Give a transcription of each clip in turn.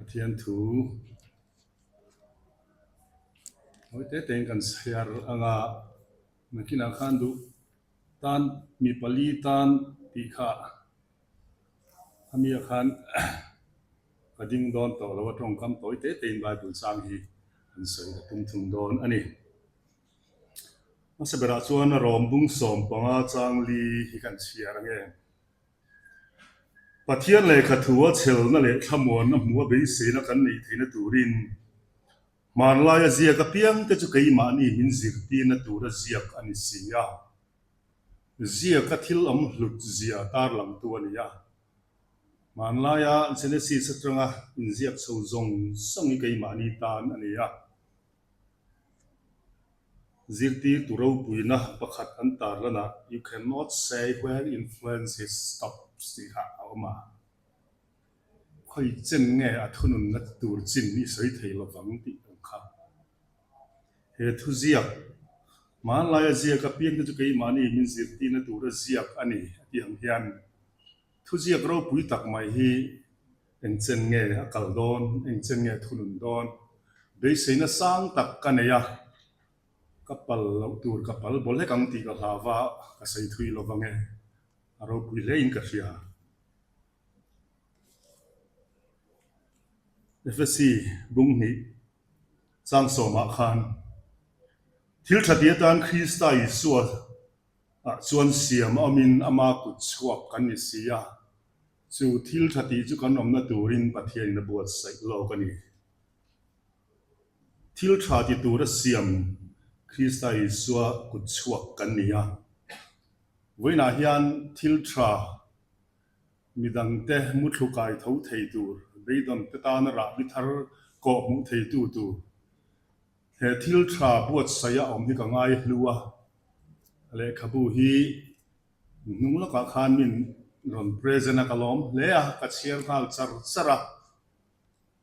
Pathian thu tawi te tein kan chhiar ang a, nakinah khan duh tan mi pali tan tih kha a mi ah khan ka ding dawn tawh lo a tawngkam tawi te tein Bible chang hi an sawi ka tum thung dawn a ni. Hmasa berah chuan Rom bung 15 chang li hi kan chhiar ang em? Pathian lehkha thua chhelna leh thlamuanna hmuh a beiseina kan neih theihna turin hmanlaia ziak apiangte chu keimahni min zirtirna tura ziak a ni si a. Ziaka thil awm hlut zia tarlangtu a ni a. Hmanlaia Genesis atanga inziak chho zawng zawng hi keimahni tan a ni a. Zirtirtu ropuina pakhat an tarlanah You cannot say where influence is stops tih kha a awm a. Khawi chen nge a thununna tur chin i sawi thei lovang tih ang kha. He thuziak, hmanlaia ziak apiangte chu keimahni min zirtirna tura ziak a ni a tih ang hian Thuziak ropui tak mai hi eng chen nge a kal dawn, eng chen nge a thunun dawn? Beiseina sang tak ka nei a, ka pal loh tur ka pal baw hlek ang tih ka hlau va, ka sawi thui lo vang e, a ropui hle in ka hria. Efesi bung hnih chang sawmah khan thil tha ti atan Krista Isua Ah chuan siam awmin ama kut chhuak kan ni si a, chu thil tha tih chu kan awmna turin Pathianin a buatsaih lawk a ni. Thil tha ti tura siam Krista Isua kut chhuak kan ni a. Vawiinah hian thil tha midangte muthlu kai tho thei tur, beidawnte tana rahbi thar kawh hmuh theitu tur, He thil tha buatsaih a awm hi ka ngai hlu a, lehkhabu hi hnung lawkah khan min rawn present a, ka lawm hle a, ka chhiar nghal char char a,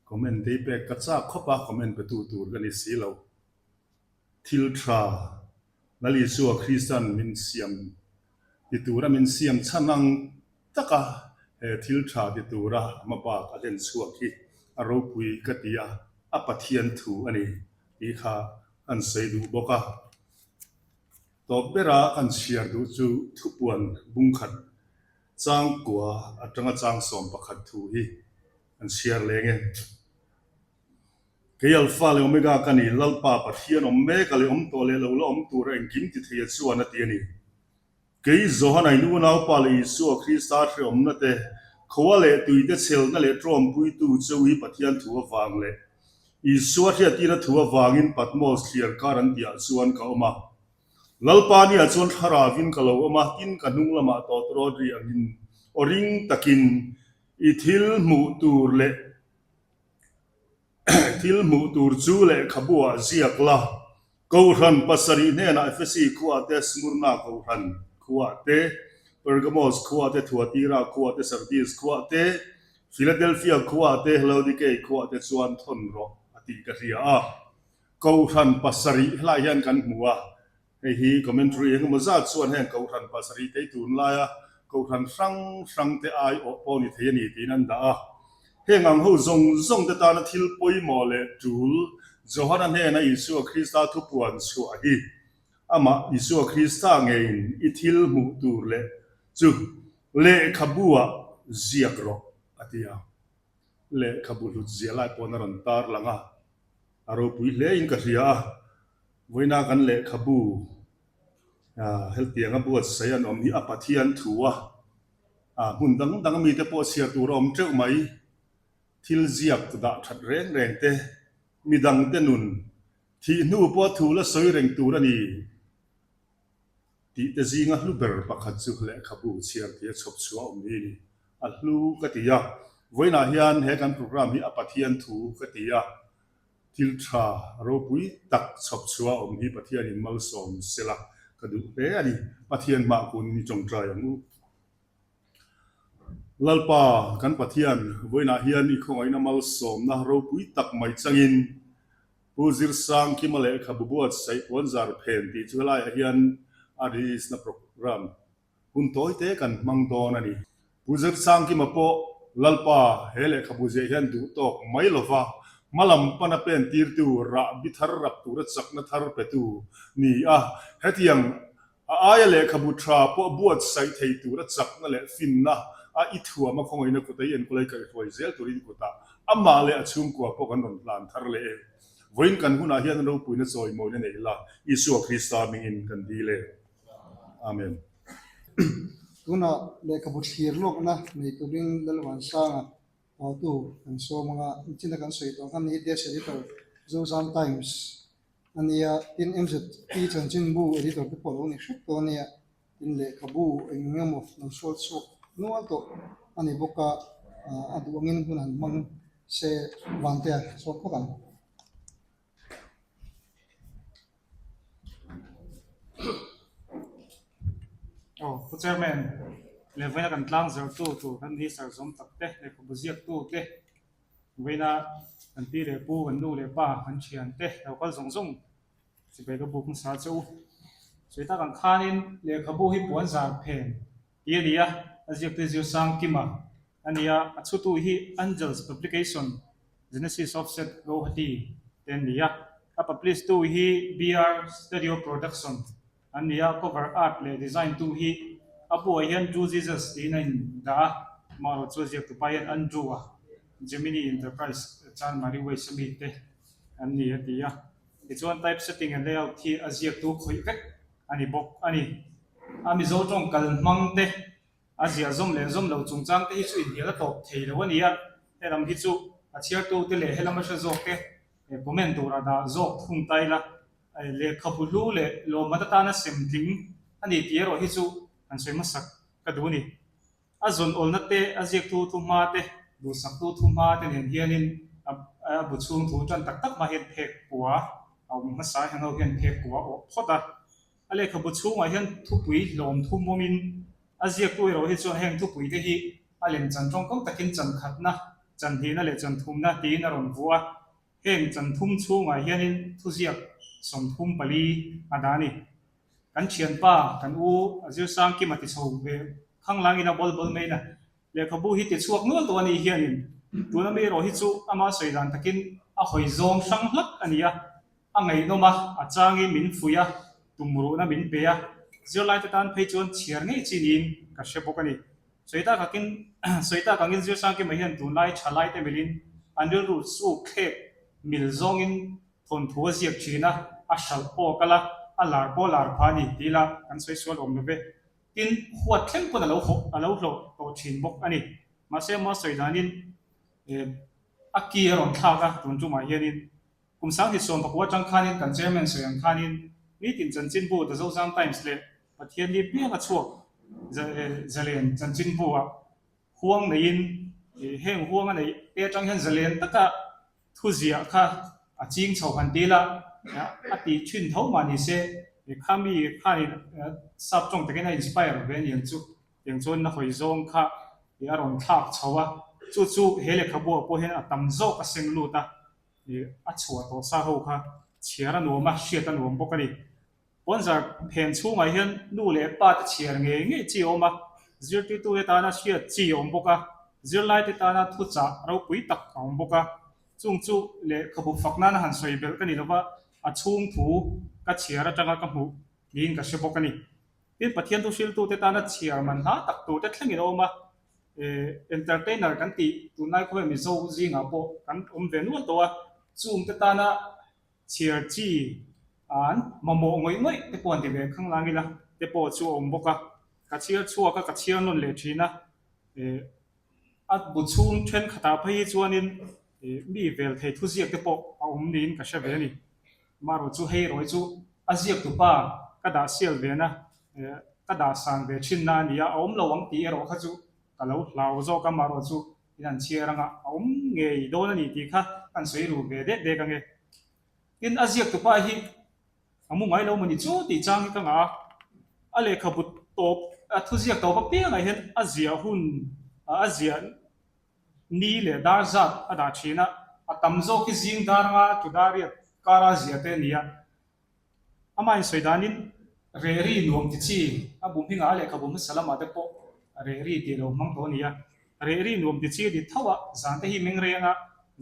comment te hi pek ka chak khawp a, comment pe tu tur ka ni si lo. Thil tha Lal Isua Kristan min siam ti tura min siam chhan ang taka he thil tha ti tura a hmabak a hlen chhuak hi a ropui ka ti a, a Pathian thu a ni tih kha kan sawi duh bawk a. Tawp bera kan chhiar duh chu thupuan bungkhat changkua atanga chang 11 thu hi kan chhiar leng e. Kei Alpha leh Omega ka ni, Lalpa Pathian awm mek a leh awm tawh leh lo la awm tura engkim ti thei a chuan a ti a ni. Kei Johanain unaupa leh Isua Krista hrehawmna te, khoa leh tuite chhelna leh tawmpuitu cheu hi Pathian thu avang leh Isua hriattirna thu avangin Patmos thliar kar an tihah chuan ka awm a. Lalpa nia chuan thlaravin ka lo awm a, tin ka hnung lamah tawtrawt ri angin aw ring takin i thil hmuh tur leh Thil hmuh tur chu lehkhabu ah ziak la, Kohhran pasarih hnenah Efesi khuaah te, Smurna Kohhran khuaah te, Pergamos khuaah te, Thuatira khuaah te, Sardis khuaah te, Philadelphia khuaah te, Laodikei khuaah te chuan thawn rawh a tih ka hria a. Kohhran pasarih helaiah hian kan hmu a, Hei hi commentary eng emaw zat chuan heng Kohhran pasarih te hi tunlaia Kohhran hrang hrang te aiawh pawh ni thei a ni tiin an dah a. Heng ang ho zawng zawng te tana thil pawimawh leh tul Johana hnena Isua Krista thupuan chhuah hi amah Isua Krista ngeiin i thil hmuh tur leh chu lehkhabu ah ziak rawh a ti a. Lehkhabu hlut zia lai pawn a rawn tar lang a, a ropui hle in ka hria a. Vawiina kan lehkhabu heltianga buatsaih an awm hi a Pathian thu a, hmun dang dang mite pawh chhiar tur a awm teuh mai. Thil ziak dah that reng reng te, midangte nun thih hnu pawh thu la sawi reng tur a ni tih te zinga hlu ber pakhat chu lehkhabu chhiar tih a chhawp chhuah awm hi a ni. A hlu ka ti a, vawiinah hian he kan programme hi a Pathian thu ka ti a. Thil tha ropui tak chhawp chhuah awm hi Pathianin malsawm sela ka duh hle a ni. Pathian hmah kunin i tawngtai ang u. Lalpa kan Pathian, vawiinah hian i khawngaihna malsawmna ropui tak mai changin Pu Zirsangkima lehkhabu buatsaih puanzar phen tih chu helaiah hian a release na programme Hun tawi te kan hmang dawn a ni. Pu Zirsangkima pawh Lalpa, he lehkhabu ziah hian duh tawk mai lova hma lam pana pen tirtu rahbi thar rap tura chakna thar petu ni a, hetiang a aia lehkhabu tha pawh buatsaih thei tura chakna leh finna a i thuam a khawngaihna kut a i enkawl a i kaihhruai zel turin kutah amah leh a chhungkua pawh kan rawn hlan thar leh e. Vawiin kan hunah hian ropuina chawimawina nei la, Isua Krista hmingin kan dil e. Amen. Tunah lehkhabu thlir lawkna nei turin Lalvansanga pautu kan sawm ang a, nichina kan sawi tawh kha ni Desk Editor Zozam Times a nia, tin MZP chanchinbu editor te pawh a lo ni hrep tawh a nia, tin lehkhabu eng eng emaw lo hrual chhuak nual tawh a ni bawk a, a duh angin hun han hmang se Vantea sawm phawt ang. Aw, Pu Chairman, leh vawiina kan tlang zirtu tur kan ni sarzawm tak te, lehkhabu ziaktu te, vawiina kan pi leh pu, kan nu leh pa, kan thian te lo kal zawng zawng chibai ka buk hmasa che u. Sawi tak ang khanin lehkhabu hi puan zar phen tih a ni a, a ziaktu hi Zirsang Kima a ni a, a chhutu hi Angels Publication Genesis Offset Guwahati te an ni a, a publish tu hi BR Studio Production an ni a, cover art leh design tu hi a buah hian Drew Jesus tiin a in dah a, amaherawh chu a ziak tupa hian Andrew a Gemini Enterprise Chanmari Waste ami te an ni a ti a, tichuan type setting and layout hi a ziaktu khawih vek a ni bawk a ni. A Mizo tawng kal hmang te A ziah zawm leh zawm lo chungchang te hi chu inhnial a tawp thei lo a ni a, helam hi chu a chhiartu te leh helam a hre zawk te comment tura dah zawk thung ta ila, lehkhabu hlu leh lawmman atana sem tling a ni tih erawh hi chu kan sawi hmasak ka duh a ni. A zawn awlna te, a ziaktu thuhma te, duhsaktu thuhma te nen hianin a bu chhung thu tan tak tak hma hian phek kua a awm hmasa heng ho hian phek kua a awh phawt a. A lehkhabu chhungah hian thupui hlawm thum awmin a ziaktu erawh hi chuan heng thupui te hi a lem chan tawngkam takin chan khatna, chan hnihna leh chan thumna tiin a rawn vuah a. Heng chan thum chhungah hianin thuziak 34 a dah a ni. Kan thianpa, kan u a zirsang Kima ti chho ve khanglangin a bawl bawl mai na. Lehkhabu hi ti chhuak nual tawh a nih hianin tuna mi erawh hi chu ama sawi dan takin a hawi zawng hrang hlak a ni a. A ngaihnawm a, a changin min fuih a, tumruhna min pe a, zirlaite tan phei chuan chhiar ngei chi niin ka hre bawk a ni. Sawi tak akin sawi tak angin Zirsangkima hian tunlai thalaite milin an rilru suk thlek mil zawngin thawnthu a ziak thin a, a hralh pawh a kal a, a lar pawh a lar phah a ni ti ila kan sawi sual awm lo ve. Tin, huat thleng pawn a lo hawh a lo hlawh tawh thin bawk a ni. Mahse, ama sawi danin a ki a rawn thlak a tun tumah hianin Kum 2019 atang khanin kan Chairman sawi ang khanin nitin chanchinbu The Zozam Times leh Pathianni piang a chhuak zalen chanchinbu ah huang neiin heng huang a neih te atang hian zalen taka thuziah kha a ching chho han ti ila a tih thin tho mah ni se khami khanin sap tawng takin a inspire ve aniang chu tiang chuan na hawi zawng kha a rawn thlak chho a chu chu he lehkhabu ah pawh hian a tam zawk a seng lut a. Ih a chhuah tawh sa ho kha chhiar a nuam a, hriat a nuam bawk a ni. Puanzar phen chhungah hian nu leh pa te chhiar ngei ngei chi a awm a, zirtirtute tana hriat chi a awm bawk a, zirlaite tana thuchah ropui tak a awm bawk a. Chung chu lehkhabu fak nana han sawi belh ka ni lova, a chhung thu ka chhiar atanga ka hmuh niin ka hre bawk a ni. Tin, Pathian thuhriltute tana chhiar man hla tak turte thlengin a awm a, Entertainer kan tih tunlai khawvel Mizo zingah pawh kan awm ve nual tawh a, chungte tana chhiar chi an mamawh ngawih ngawih te pawh an ti ve khanglang ila te pawh chu a awm bawk a, ka chhiar chhuak a, ka chhiar nawn leh thin a, a bu chhung thenkhatah phei hi chuanin mi vel thei thuziak te pawh a awm niin ka hre ve a ni. Marawh chu hei erawh hi chu a ziaktupa ka dah sial ve na, ka dah san ve thin na a ni a, a awm lo ang tih erawh kha chu ka lo hlau zawk a, marawh chu in han chhiar anga a awm ngei dawn a ni tih kha kan sawi ru ve dek dek ange. Tin, a ziaktupa hi a mu ngai lo maw ni chu tih chang hi ka ngah a, a lehkhabu tawp, a thuziak tawp apiangah hian a ziah hun, a ziah Ni leh dar zat a dah thin a, a tam zawk hi zing dar anga tu dar riat kara zia te a ni a. Amah insawi danin rehri nuam ti chi a bu hmingah a lehkhabu hmasa lamah te pawh rehri tih a lo hmang tawh a ni a. Reh ri nuam ti chi a ni tho a, zan te hi meng reng a,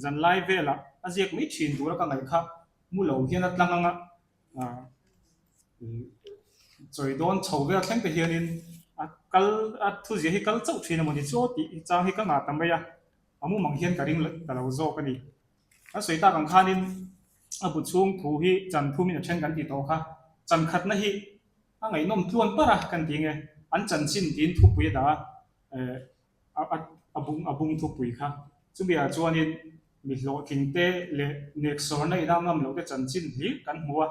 zan lai velah a ziak mai thin tura ka ngaih kha mu lo hian a tlang ang a, chawi dawn chho vel thleng te hianin a kal a thuzia hi kal chauh thin a maw ni chu aw tih chang hi ka ngah ta mai a, a mumang hian ka ring ta lo zawk a ni. Kan sawi tak ang khanin a bu chhung thu hi chan thumin a then kan tih tawh kha, chan khatna hi a ngaihnawm tluan par a kan ti nge, an chanchin tiin thupui a dah a, a bung a bung thupui kha. Chumi ah chuanin mi hlawhtling te leh neksawrna ina ngam loh te chanchin hlir kan hmu a,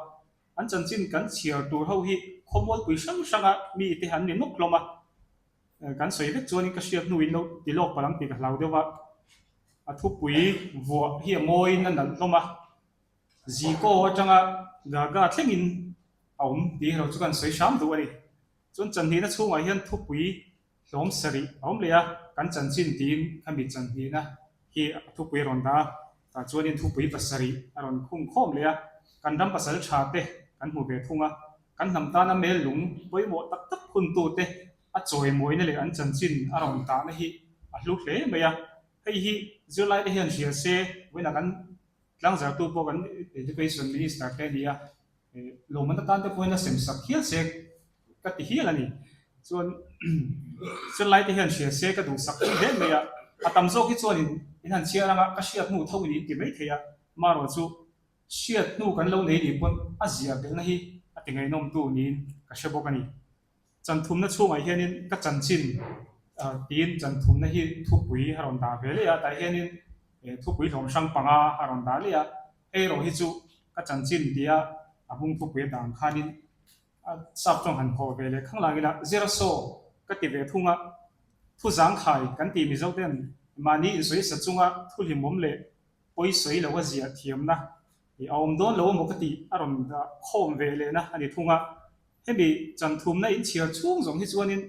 an chanchin kan chhiar tur ho hi khawmualpui hrang hranga mi te an ni nawk hlawm a, kan sawi vek chuanin ka hriat hnuin lo ti lawk palh ang tih ka hlau deuh a, a thupui vuah hi a mawiin a nalh hlawm a, Ziko atanga Gaga thlengin a awm tih erawh chu kan sawi hram duh a ni. Chuan chanhnihna chhungah hian thupui hlawm sarih a awm leh a, kan chanchin tiin khami chanhnihna hi a thupui a rawn dah a, tah chuanin thupui pasarih a rawn khung khawm leh a, kan ram pasal tha te kan hmu ve thung a, kan hnam tana mel lung pawimawh tak tak huntute a chawimawina leh an chanchin a rawn tahna hi a hlu hle mai a, hei hi zirlaite hian hria se vawiinah kan Tlangzartu pawh kan Education Minister te a ni a, lawmman atan te pawhin a sem sak hial se ka ti hial a ni. Chuan zirlai te hian hria se ka duhsak thei hle mai a, a tam zawk hi chuan in han chhiar anga ka hriat hnu tho in in ti mai thei a, marawh chu hriat hnu kan lo nei nih pawn a ziah belhna hi a ti ngaihnawmtu niin ka hre bawk a ni. Chanthumna chhungah hianin ka chanchin tiin chanthumna hi thupui a rawn dah ve leh a, tah hianin thupui hlawm hrang panga a rawn dah leh a, hei erawh hi chu ka chanchin tia a hmung thupui a dah ang khanin a sap tawng han khawh ve leh khang lang ila zira saw ka ti ve thung a, thu zangkhai kan tih Mizo ten mahni insawi sa chunga thu hlimawm leh pawi sawi lo a ziah thiamna a awm dawn lo emaw ka tih a rawn dah khawm ve lehna a ni thung a. Hemi chanthumna inchhiar chhung zawng hi chuanin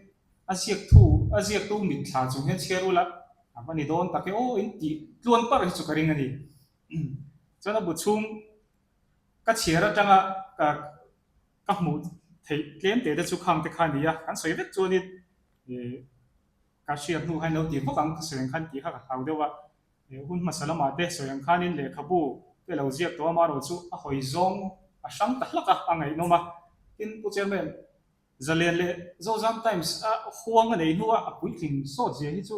a ziaktu a ziaktu mitthla chung hian chhiar ula a va ni dawn tak e aw in tih tluan parh hi chu ka ring a ni. Chuan a bu chhung ka chhiar atanga ka ka hmuh theih tlem teh te chu khang te kha a ni a, kan sawi vek chuanin ih ka hriat hnu khan lo ti vak ang ka sawi ang khan tih kha ka hlau deuh a. Hun hmasa lamah te sawi ang khanin lehkhabu te lo ziak tawh a, amaherawh chu a hawi zawng a hrang ta hlak a, a ngaihnawm a. Tin, Pu Chairman, Zalen leh Zozam Times a huang a nei hnua a puitling sawt zia hi chu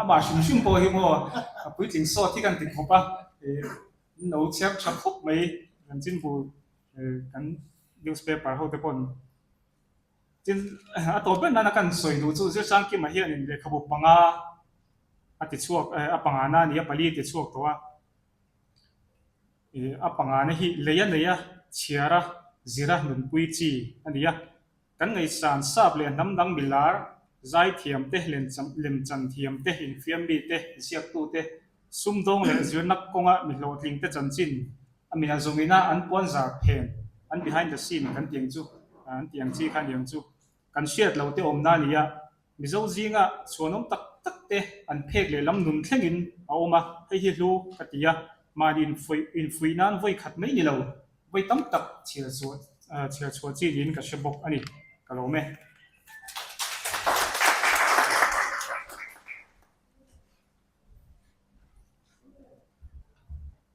amah hrim hrim pawh hi maw a puitling sawt hi kan ti khawp a, in lo chhiar tha khawp mai kan chinbu kan newspaper ho te pawn. Tin, a tawp ber nana kan sawi duh chu Zirsangkima hianin lehkhabu panga a ti chhuak, a pangana a ni a, pali a ti chhuak tawh a. A pangana hi lei a nei a, chhiar a, zir a, nunpui chi a ni a. Kan ngaihsan sap leh hnam dang milar, zaithiam te, lemchan thiam te, infiam mi te, ziaktu te, sumdawng leh zirna kawnga mi hlawhtling te chanchin A min a zawngin a an puan zar phen, an behind the scene kan tih ang chu, an tih ang chi kha a ni ang chu. Kan hriat lo te awmna a ni a, Mizo zinga chhuanawm tak tak te an phek leh lam nun thlengin a awm a, hei hi hlu ka ti a, mahni infuih infuih nan vawi khat mai ni lo, vawi tam tak chhiar chhuah chhiar chhuah chi niin ka hre bawk a ni, ka lawm e.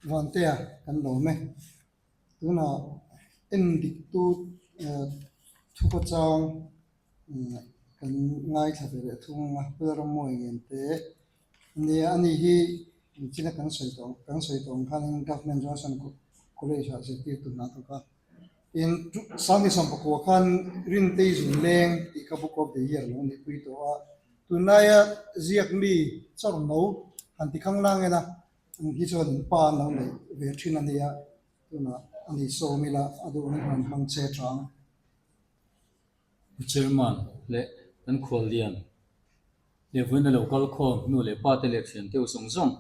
Vantea kan lawm e. Tunah en diktu thukhawchang kan ngaithla ve leh thung ang a, Lalrammawi ngen te nia ani hi engchina kan sawi tawh kan sawi tawh ang khanin Government Johnson College ah zirtirtu hna thawk a. Tin, Sangni Sawmpakua khan Rintei Zunleng tih kha Book of the Year lo nihpui tawh a. Tunlaia ziak mi chawrno han ti khang lang ila, ang hi chuan in pa an lo neih ve thin a nia, tunah a ni sawm ila a duhna hman hmang che chang. Pu Chairman leh kan khuallian leh vawiin a lo kal khawm hnu leh pa te leh thian deuh zawng zawng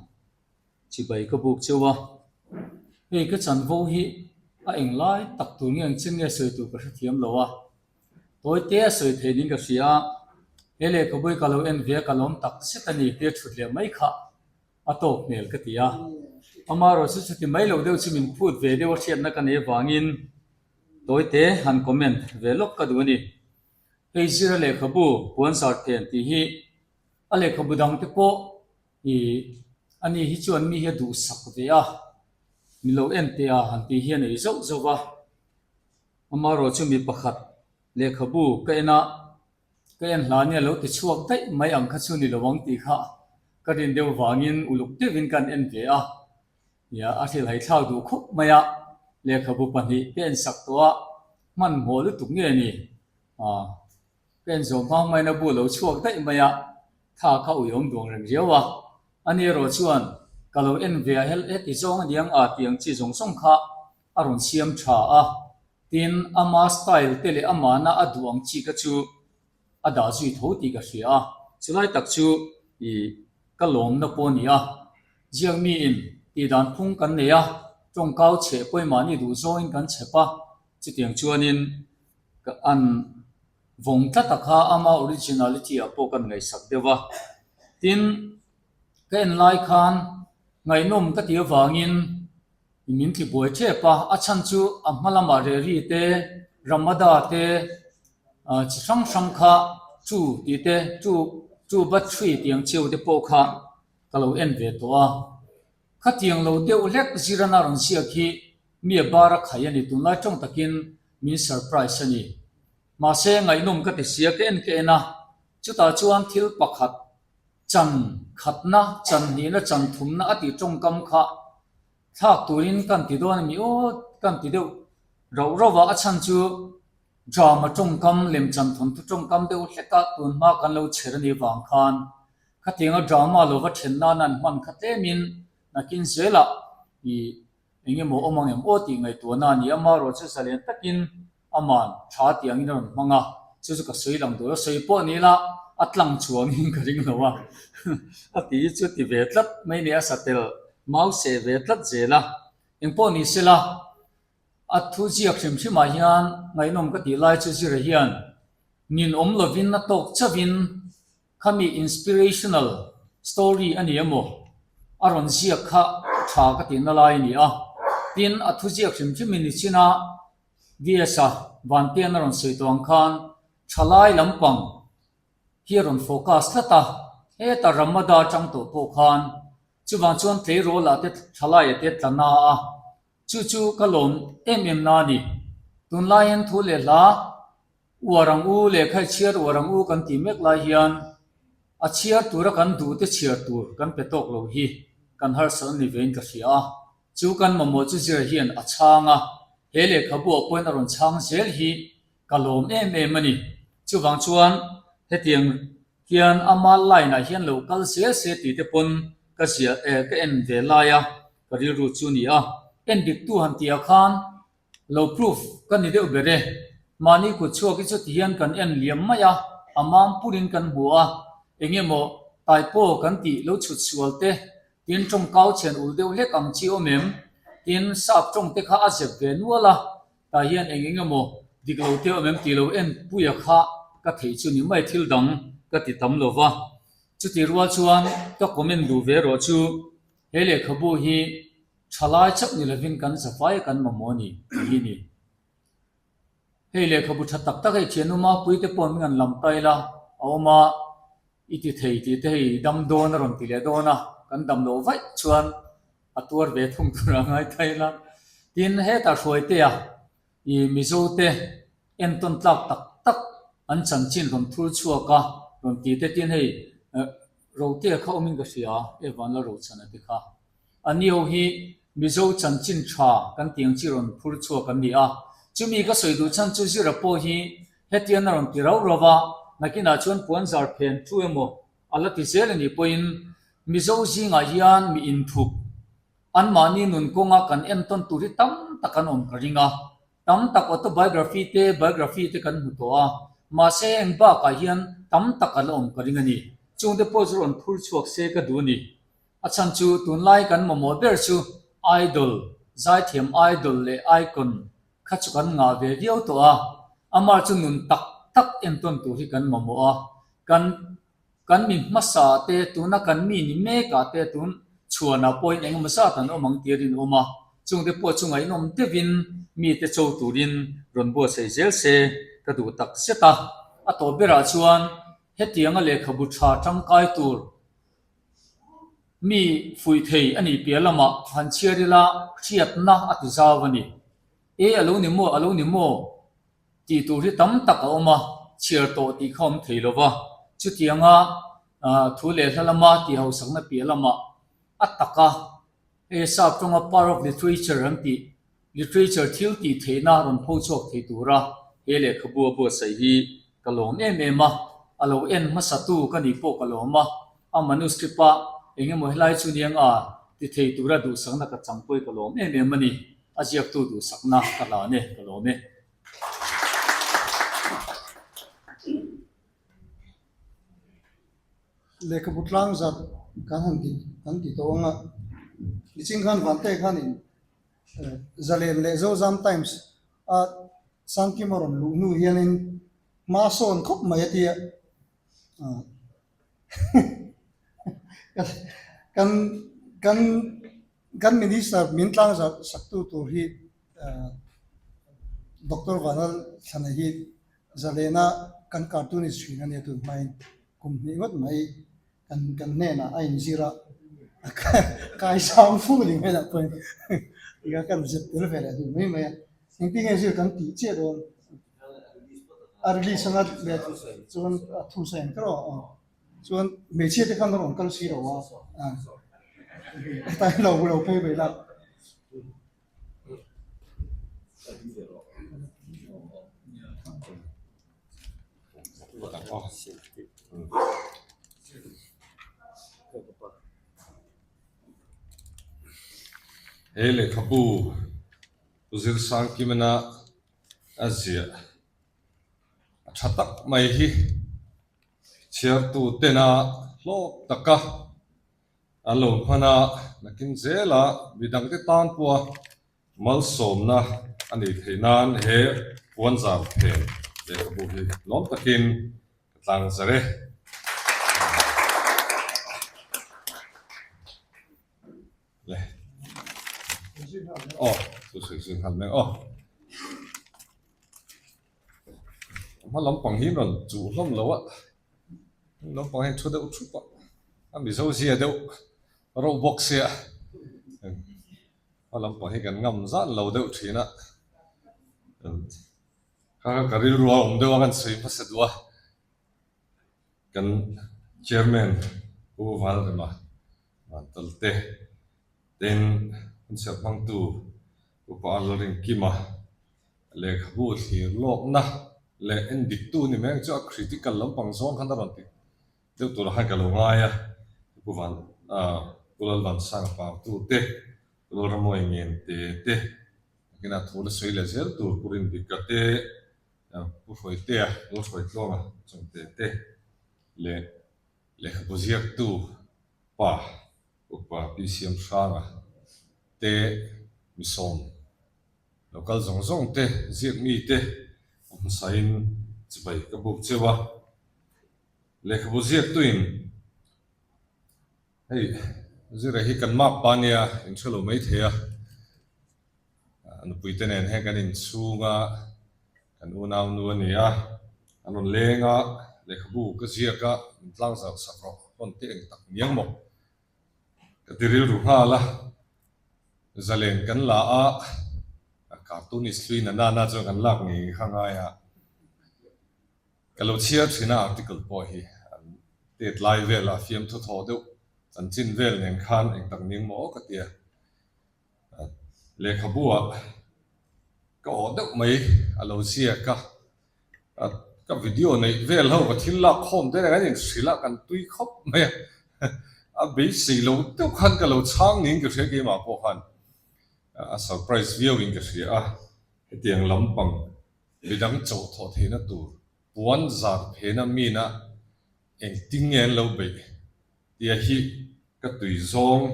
chibai ka buk cheu a, hei ka chanvo hi a eng lai tak tur nge ang chin nge sawi tur ka hrethiam lo a, Tawi te a sawi thei ding ka hria a, he lehkhabu hi ka lo en ve a, ka lawm tak zet a ni tia thut leh mai kha a tawk hmel ka ti a. Amaherawh chu chuti mai lo deuh chu min phut ve deuh a hriatna ka nei avangin tawi te han comment ve lawk ka duh a ni. Hei zira lehkhabu puan zar phen tih hi. A lehkhabu dangte pawh ih ani hi chuan mi hi a duhsak ve a, mi lo en teh a han tih hi a nei zauh zauh va. Amaherawh chu mi pakhat lehkhabu ka en a, ka en hlan hi a lo ti chhuak daih mai ang kha chu ni lo ang tih kha ka rin deuh vangin uluk deuhin ka han en ve a. Nia, a hrilhai thlak duh khawp mai a, lehkhabu pahnih ka en sak tawh a, hmanhmawh lutuk nge ni? Aw, ka en zawh hma hmain a bu a lo chhuak daih mai a, tha kha uiawm duang reng riau a. Ani erawh chuan ka lo en ve a, heti zawng a niang a tih ang chi zawng zawng kha a rawn siam tha a, tin ama style te leh amahna a duh ang chi kha chu a dah zui tho tih ka hria a, chulai tak chu ih ka lawmna pawh a ni a, ziak miin tih dan phung kan nei a, tawngkau chheh pawimahni duh zawngin kan chhep a, chutiang chuanin ka an vawng tlat a kha ama originality ah pawh kan ngaihsak deuh a, tin ka en lai khan ngaihnawm ka tih avangin Min ti buai tep a, a chhan chu a hma lamah Reri te, Ramada te, chi hrang hrang kha chu tih te, chu chu battery tih ang chiu te pawh kha ka lo en ve tawh a. Khatiang lo deuh hlek zirana rawn ziak hi mi a bar a khai a ni, tunlai tawng takin min surprise a ni. Mahse ngaihnawm ka ti sia ka en ka en a, chutah chuan thil pakhat Chan khatna, chan hnihna, chan thumna a tih tawngkam kha thlak turin kan ti dawn a mi aw kan ti deuh rauh rauh a, a chhan chu drama tawngkam, lemchan thawnthu tawngkam deuh hleka tun hma kan lo chher a nih vang khan khatianga drama lova then nana an hman kha tlemin nakin zelah ih eng emaw awm ang em aw tih ngaihtuahna a ni a, amaherawh chu zalen takin Aman tha tih angin a rawn hmang a, chu chu ka sawi lang tur a, sawi pawh ni ila a tlang chuangin ka ring lo a, a ti hi chu ti ve tlat mai ni a satel mau seh ve tlat zel a, engpawh ni sela a thu ziak hrim hrimah hian ngaihnawm ka tih lai chu zira hian nin awm lovin a tawk chauhin Khami inspirational story a ni emaw a rawn ziak kha tha ka tihna lai a ni a, tin a thuziak hrim hrimin ni chin a VS-a Vantian a rawn sawi tawh ang khan thalai lampang hi a rawn focus tlat a, heta Ramada atang tawh pawh khan chuvang chuan tleirawl-ah te thalai-ah te tla na a, chu chu ka lawm em em na a ni. Tunlaiin thu leh hla Uar ang u lehkha i chhiar uar ang u kan tih mek lai hian a chhiar tura kan duh te chhiar tur kan pe tawk lo hi kan harsat a ni vein ka hria a, chu kan mamawh chu zira hian a chhang a, he lehkhabuah pawhin a rawn chhang zel hi ka lawm em em a ni. Chuvang chuan hetiang hian ama line ah hian lo kal zel se tih te pawn ka ziah eh ka en ve lai a ka rilru chu a ni a, en diktu han tih ah khan Lo proof ka ni deuh ber e. Mahni kut chhuak hi chuti hian kan en liam mai a, a mam purin kan hmu a, eng emaw typo kan tih lo chhut sual te, tin tawngkau chhen ul deuh hlek ang chi awm em? Tin sap tawng te kha a zep ve nual a, tah hian eng eng emaw dik lo te awm em tih lo en puia kha ka theih chu ni mai thil dang ka ti tam lo va. Chuti rual chuan ka comment duh ve erawh chu he lehkhabu hi Thalai chauh ni lovin kan zafai kan mamawh a ni tih hi a ni. Hei lehkhabu tha tak tak hei thiannu Mapuite pawh min han lam ta ila a awm a, i ti thei tih te hei dam dawn a rawn ti leh dawn a, kan dam loh vaih chuan a tuar ve thung tur a ngai ta ila. Tin, hetah Hruaitea i Mizote entawn tlak tak tak an chanchin rawn thur chhuak a rawn ti te tin hei Rotea kha awmin ka hria e Vanlalrochana te kha. A ni ho hi Mizo chanchin tha kan tih ang chi rawn phur chhuak an ni a. Chumi ka sawi duh chhan chu Zira pawh hi hetian a rawn ti rauh rauh a, nakinah chuan puanzar phen thu emaw a la ti zel a nih pawhin Mizo zingah hian mi inthup anmahni nun kawnga kan entawn tur hi tam tak an awm ka ring a. Tam tak autobiography te biography te kan hmu tawh a, mahse heng bakah hian tam tak a la awm ka ring a ni. Chungte pawh chu rawn phur chhuak se ka duh a ni. A chhan chu tunlai kan mamawh ber chu idol, zaithiam idol leh icon kha chu kan ngah ve viau tawh a, amah chu nun tak tak entawn tur hi kan mamawh a, kan kan mi hmasa te tuna kan mi ni mekah te tun chhuanah pawhin engemaw zat an awm ang tih a rinawm a, chungte pawh chu ngaihnawm deuhin mite cho turin rawn buatsaih zel se ka duh tak zet a, a tawp berah chuan. Hetianga lehkhabu tha tangkai tur mi fuih thei a nih piah lamah han chhiar ila hriatna a ti zau a ni. E a lo ni maw, a lo ni maw tih tur hi tam tak a awm a, chhiar tawh tih kha awm thei lo va. Chutianga thu leh hla lama tih hausakna piah lamah a taka hei sap tawnga power of literature an tih Literature thil tih theihna rawn pho chhuak thei tura he lehkhabu a buatsaih hi ka lawm em em a, a lo en hmasatu ka nih pawh ka lawm a, a manuscript a eng emaw helai chu niang a ti thei tura duhsakna ka chang pawh hi ka lawm em em a ni, a ziaktu duhsakna ka hlan e, ka lawm e. Lehkhabu tlang zat kan han ti kan ti tawh ang a, niching khan Vante khanin Zalen leh Zozam Times a Sangkima rawn luh hnu hianin hma sawn khawp mai a tia kan kan kan Minister min tlang zah saktu tur hi Doctor Vanal Thlana hi Zalena kan cartoonist thin a nia tun hmain kum hnih ngawt mai. Kan kan hnenah a inzir a, kai sang fu ni mai lah pawhin tia kan zep tel ve leh duh mai mai a. Engtin nge zir kan tih chiah dawn? A release anga leh chuan a thu sawi ang kher aw. Chuan hmeichhia te khan a rawn kal si lo a, hetah hian lo lo phei ve la. He lehkhabu Zirsangkimana a ziah a tha tak mai hi chhiartu tena hlawk taka an lo hman a, nakin zela midangte tan pawha Malsawmna a nih theih nan he puanzar phen lehkhabu hi lawm takin ka tlang zar e. Le. Aw, chu sawi zui nghal mai aw. Hma lampang hi rawn chuh hlawm lo a, lampang hian thu deuh thup a, a mizo zia deuh rauh bawk sia. Hma lampang hi kan ngam zan lo deuh thin a, kha kha ka rilru a awm deuh a kan sawi hmasa duh a, kan chairman Pu Valrema Vantalte tin hun chhiat hmangtu Upa Lalrinkima lehkhabu thlir lawkna leh endiktu ni mai ang chu a critical lampang zawng khan a rawn ti deuh turah khan ka lo ngai a, Pu Van Pu Lalvansanga Partu te, Pu Lalramawia Ngente te, nakinah thu la sawi leh zel tur Pu Rindika te, Pu Hruaitea, Lalhruaitluanga Chawngte te leh lehkhabu ziaktu pa Upa Pi Siamhranga te misawm Local zawng zawng te ziak mi te a hmasain chibai ka buk cheu a. Lehkhabu ziaktuin hei zira hi kan map pa nia in hre lo mai thei a, nupui te nen hian kan inchhung a, kan unau nu a ni a, an rawn leng a, lehkhabu ka ziak a, min tlang zauh sak rawh rawn ti eng tak niang maw ka ti rilru nghal a, zalen kan la a, cartoonist hlui na nana chuan kan lak ngei kha ngai a. Ka lo chhiar thin a article pawh hi an tet lai vel a fiamthu thaw deuh chanchin vel nen khan eng tak ning maw ka tia. Lehkhabu ah ka awh deuh mai a lo ziak a, ka video neih vel ho ka thil lak khawm te nen an inhrilh a kan tui khawp mai a, a beisei lo deuh khan ka lo chhang niin ka hria keimah pawh khan a surprise viau in ka hria a, hetiang lampang Midang chauh thawh theihna tur puan zar phena mina engtin nge an lo beih tia hi ka tui zawng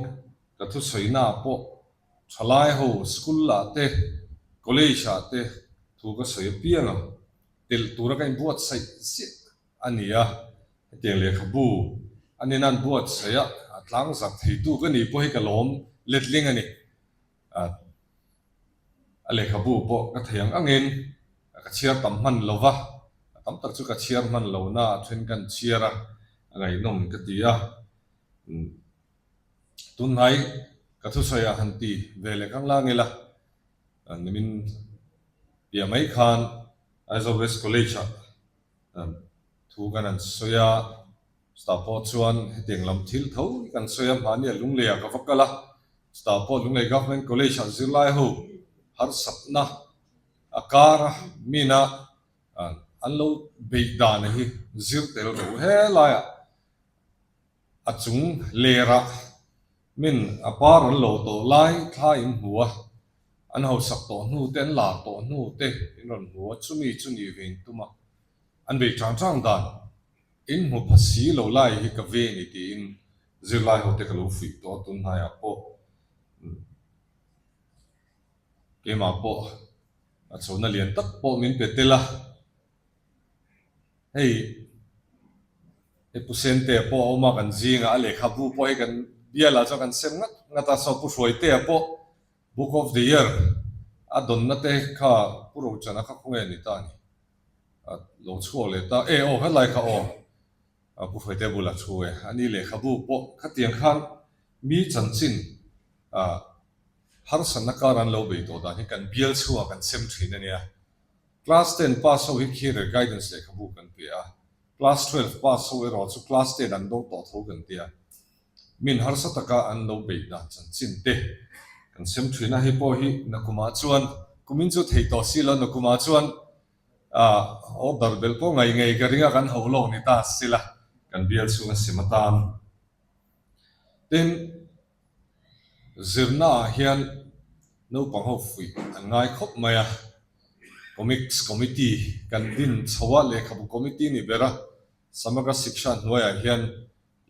ka thusawi-na pawh thalai ho school ah te college ah te thu ka sawi apiang a telh tura ka inbuatsaih ziah a ni a, hetiang lehkhabu a nena an buatsaih a a tlang zar theitu ka nih pawh hi ka lawm letling a ni. A lehkhabu pawh ka thei ang angin ka chhiar tam hman lo va, a Tam tak chu ka chhiar hman lo na a then kan chhiar a, a ngaihnawm ka ti a. Tunhnai ka thusawi ah han ti ve leh kang lang ila, nimin piah mai khan Aizawl West College ah thu kan han sawi a, chutah pawh chuan hetiang lam thil tho hi kan sawi a, mahni a Lunglei ah ka va kal a, chutah pawh Lunglei Government College ah zirlai ho harsatna a kar a mina an lo beih dan hi zir tel ro helaiah a chung lerah min a par an lo tawh lai thla in hmu a, an hausak tawh hnu te an lar tawh hnu te in rawn hmu a, chumi chu ni ve in tum a, an bei chang chang dan in hmu pha si lo lai hi ka ve ni tiin zirlai ho te ka lo fuih tawh a tunhnaiah pawh. Keimah pawh a chhona lian tak pawh min pe tel a, hei hei Pu Sentea pawh a awm a kan zingah a lehkhabu pawh hei kan bialah chuan kan sem ngat ngat a, saw Pu Hruaitea pawh Book of the Year a dawnna te kha Pu Rochana kha khawnge a ni ta a ni, a lo chhuak leh ta e aw helai kha aw Pu Hruaitea bulah thu e, a ni lehkhabu pawh khatiang khan mi chanchin ah Harsatna kar an lo bei tawh dan hi kan bial chhuah kan sem thin a nia. Class ten pass ho hi career guidance lehkhabu kan pe a, class 12 pass ho erawh chu class ten an dawng tawh tho kan tia. Min harsa taka an lo bei dan chanchin te kan sem thin a, hei pawh hi nakumah chuan kumin chu thei tawh si lo nakumah chuan order belh pawh ngei ngei ka ring a kan ho lawk ni ta sila kan bial chhunga sem atan. Tin. Zirnaah hian naupang ho fuih an ngai khawp mai a, Comics Committee kan din chho a, lehkhabu committee ni ber a, Samagra Shiksha hnuaiah hian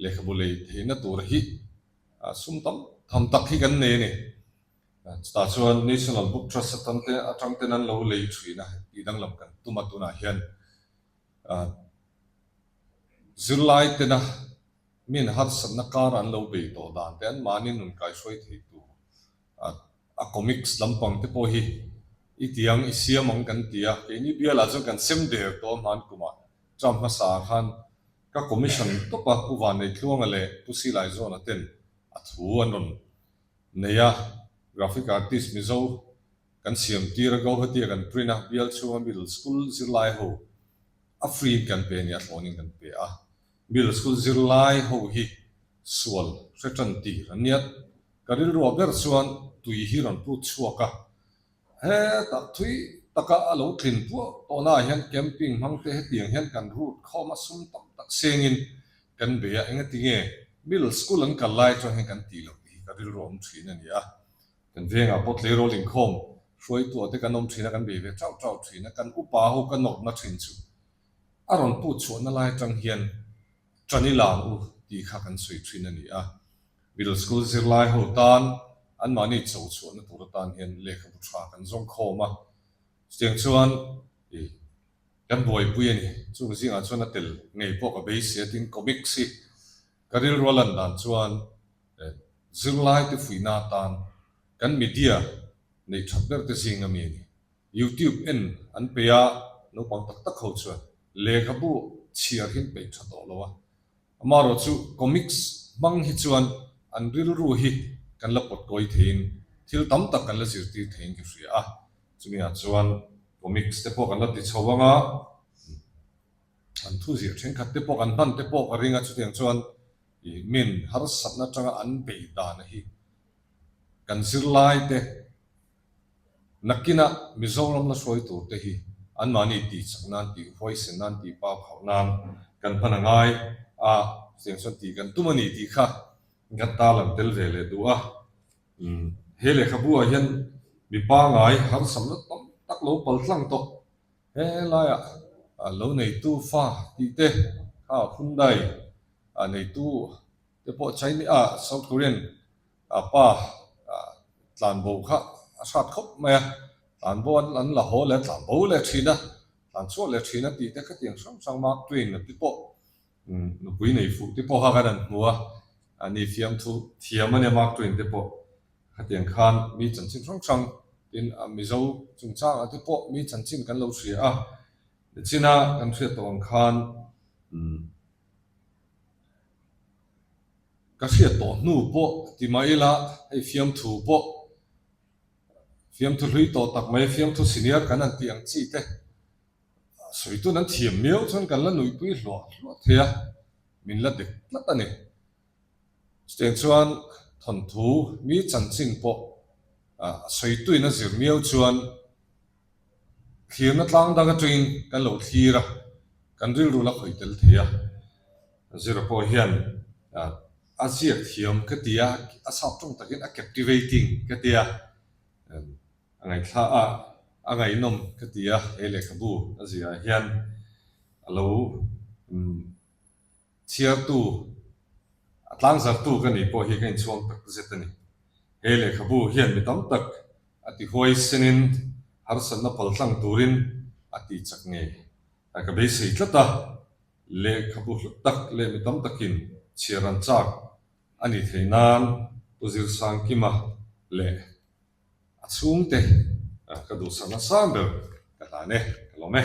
lehkhabu lei theihna tur hi sum tam tham tak hi kan nei a ni. Chutah chuan National Book Trust atang te atang ten an lo lei thin a, tih danglam kan tum a tunah hian zirlai tena Min harsatna kar an lo bei tawh dan te an mahni nun kaihruai thei tur a a comics lampang te pawh hi i tiang i siam ang kan ti a, keini bialah chuan kan sem der tawh a hman kumah term hmasa ah khan ka commission tawp a Pu Vanneitluanga leh Pu Silaizawna ten a thu an rawn nei a, graphic artist Mizo kan siam tir a Guwahati a kan print a bial chhunga middle school zirlai ho a free in kan pe a ni a thlawnin kan pe a. Middle school zirlai ho hi sual hre tan tir an nia. Ka rilruah ber chuan tui hi rawn put chhuak a, hetah thui taka a lo tlin puah tawhnaah hian camping hmang te hetiang hian kan route khawm a sum tam tak sengin kan bei a, engati nge middle school an kal lai chuan hian kan tih loh tih hi ka rilru awm thin a ni a. Kan vengah pawh tleirawl inkhawm hruaituah te kan awm thin a, kan bei ve chauh chauh thin a, kan upa ho ka nawrhna thin chu A rawn put chhuahna lai atang hian ṭan i lang u tih kha kan sawi ṭhin a ni a. Middle school zirlai ho tan anmahni cho chhuahna tur atan hian lehkhabu ṭha kan zawng khawm a. Chutiang chuan i kan buaipui a ni. Chung zingah chuan a tel ngei pawh ka beisei a, tin comics hi ka rilru a lan dan chuan zirlai te fuihna atan kan media neih ṭhat ber te zing a mi a ni. YouTube en an peih a, naupang tak tak ho chuan lehkhabu chhiar hi an peih tha tawh lo a. Amaherawh chu comics hmang hi chuan an rilru hi kan la pawt kawi theiin thil tam tak kan la zirtir theiin ka hria a. Chumi ah chuan comics te pawh kan la ti chho ang a, an thu zir thenkhat te pawh kan hman te pawh ka ring a, chutiang chuan min harsatna atanga an bei dan hi kan zirlai te Nakinah Mizoram la hruai tur te hi anmahni tih chak nan, tih huaisen nan, tih pau khauh nan kan hman a ngai a, chutiang chuan tih kan tum a ni tih kha kan tarlan tel ve leh duh a. He lehkhabu ah hian mi pangai harsatna tam tak lo pal tlang tawh he laiah lo neitu fa tih te kha Hyundai neitu te pawh Chinese ah South Korean A pa tlanbo kha a hrat khawp mai a, tlanbo an an la haw leh a, tlanbo leh thin a, tlan chhuah leh thin a tih te khatiang hrang hrang Mark Twain a ti pawh nupui nei fuh te pawh kha kan han hmu a, a ni fiamthu thiam a nia Mark Twain te pawh khatiang khan mi chanchin hrang hrang tin a Mizo chungchangah te pawh mi chanchin kan lo hria a. Tichina kan hriat tawh ang khan ka hriat tawh hnu pawh ti mah ila hei fiamthu pawh fiamthu hlui tawh tak mai fiamthu senior kan han tih ang chi te sawitun an thiam miau chuan kan la nuihpui hluah hluah thei a, min la dek tlat a ni. Chutiang chuan thawnthu mi chanchin pawh a sawituin a zir miau chuan thlirna tlang dang atangin kan lo thlir a, kan rilru la khawih tel thei a. Zira pawh hian a ziak thiam ka ti a, a sap tawng takin a captivating ka ti a, a ngaihthla a, a ngaihnawm ka ti a, he lehkhabu a ziah hian a lo Chhiartu, a tlangzartu ka nih pawh hi ka inchhuang tak zet a ni. He lehkhabu hian mi tam tak a ti huaisenin harsatna paltlang turin a ti chak ngei. Ka beisei tlat a, lehkhabu hlu tak leh mi tam takin chhiar an chak a nih theih nan Pu Zirsangkima leh a chhungte ka duhsakna sang ber ka hlan e, ka lawm e.